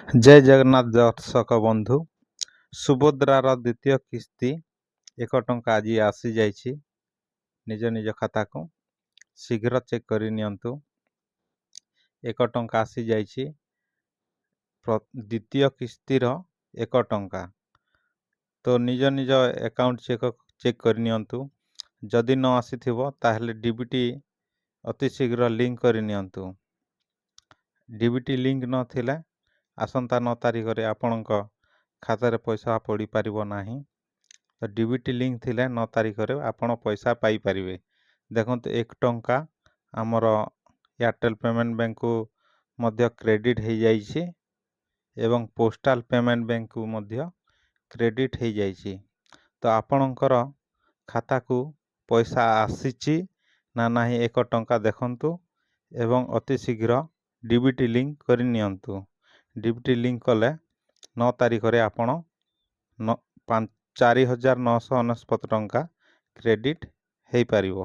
ଜୟ ଜଗନ୍ନାଥ ଦର୍ଶକ ବନ୍ଧୁ। ସୁଭଦ୍ରାର ଦ୍ୱିତୀୟ କିସ୍ତି 1 ଟଙ୍କା ଆଜି ଆସିଯାଇଛି ନିଜ ନିଜ ଖାତାକୁ। ଶୀଘ୍ର ଚେକ୍ କରି ନିଅନ୍ତୁ। 1 ଟଙ୍କା ଆସିଯାଇଛି, ଦ୍ୱିତୀୟ କିସ୍ତିର 1 ଟଙ୍କା। ତ ନିଜ ନିଜ ଆକାଉଣ୍ଟ ଚେକ୍ କରି ନିଅନ୍ତୁ। ଯଦି ନ ଆସିଥିବ, ତାହେଲେ ଡିବିଟି ଅତି ଶୀଘ୍ର ଲିଙ୍କ କରି ନିଅନ୍ତୁ। ଡିବିଟି ଲିଙ୍କ ନଥିଲେ ଆସନ୍ତା 9 ତାରିଖରେ ଆପଣଙ୍କ ଖାତାରେ ପଇସା ପଡ଼ିପାରିବ ନାହିଁ। ତ ଡିବିଟି ଲିଙ୍କ ଥିଲେ 9 ତାରିଖରେ ଆପଣ ପଇସା ପାଇପାରିବେ। ଦେଖନ୍ତୁ, 1 ଟଙ୍କା ଆମର ଏୟାରଟେଲ୍ ପେମେଣ୍ଟ ବ୍ୟାଙ୍କକୁ ମଧ୍ୟ କ୍ରେଡ଼ିଟ୍ ହେଇଯାଇଛି ଏବଂ ପୋଷ୍ଟାଲ ପେମେଣ୍ଟ ବ୍ୟାଙ୍କକୁ ମଧ୍ୟ କ୍ରେଡ଼ିଟ୍ ହେଇଯାଇଛି। ତ ଆପଣଙ୍କର ଖାତାକୁ ପଇସା ଆସିଛି ନା ନାହିଁ 1 ଟଙ୍କା ଦେଖନ୍ତୁ ଏବଂ ଅତି ଶୀଘ୍ର ଡିବିଟି ଲିଙ୍କ କରି ନିଅନ୍ତୁ। ଡିବିଟି ଲିଙ୍କ କଲେ 9 ତାରିଖରେ ଆପଣ 4999 ଟଙ୍କା କ୍ରେଡ଼ିଟ୍ ହେଇପାରିବ।